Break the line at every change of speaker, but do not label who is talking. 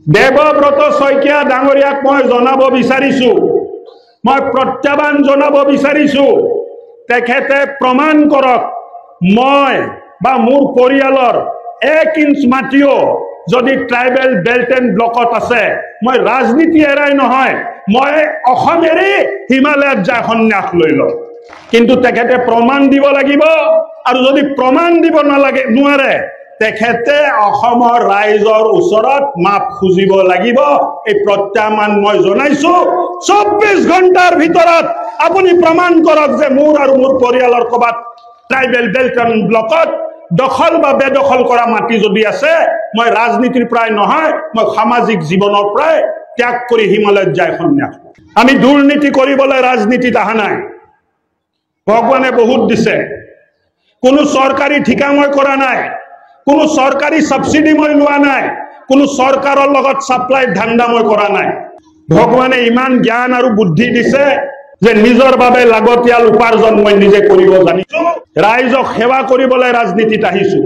দেৱব্ৰত শইকীয়া ডাঙৰীয়াক মই জনাব বিচাৰিছো, মই প্ৰত্যাহ্বান জনাব বিচাৰিছো, তেখেতে প্ৰমাণ কৰক মই বা মোৰ পৰিয়ালৰ 1 ইঞ্চ মাটিও যদি ট্ৰাইবেল বেল্ট এণ্ড ব্লকত আছে, মই ৰাজনীতি এৰাই নহয়, মই অসম এৰি হিমালয়ত যাই সন্ন্যাস লৈ লম। কিন্তু তেখেতে প্ৰমাণ দিব লাগিব, আৰু যদি প্ৰমাণ দিব নালাগে নোৱাৰে, তেখেতে অসমৰ ৰাইজৰ ওচৰত মাপ খুজিব লাগিব। এই প্ৰত্যাহ্বান মই জনাইছো। 24 ঘণ্টাৰ ভিতৰত আপুনি প্ৰমাণ কৰক যে মোৰ আৰু মোৰ পৰিয়ালৰ ক'ৰবাত ট্ৰাইবেল বেল্ট এণ্ড ব্লকত দখল বা বেদখল কৰা মাটি যদি আছে, মই ৰাজনীতিৰ পৰাই নহয়, মই সামাজিক জীৱনৰ পৰাই ত্যাগ কৰি হিমালয়ত যাই সন্ন্যাস। আমি দুৰ্নীতি কৰিবলৈ ৰাজনীতিত অহা নাই। ভগৱানে বহুত দিছে, কোনো চৰকাৰী ঠিকা মই কৰা নাই, কোনো চৰকাৰী ছাবচিডি মই লোৱা নাই, কোনো চৰকাৰৰ লগত ছাপ্লাই ধান্দা মই কৰা নাই। ভগৱানে ইমান জ্ঞান আৰু বুদ্ধি দিছে যে নিজৰ বাবে লাগতিয়াল উপাৰ্জন মই নিজে কৰিব জানিছো, ৰাইজক সেৱা কৰিবলৈ ৰাজনীতিত আহিছো।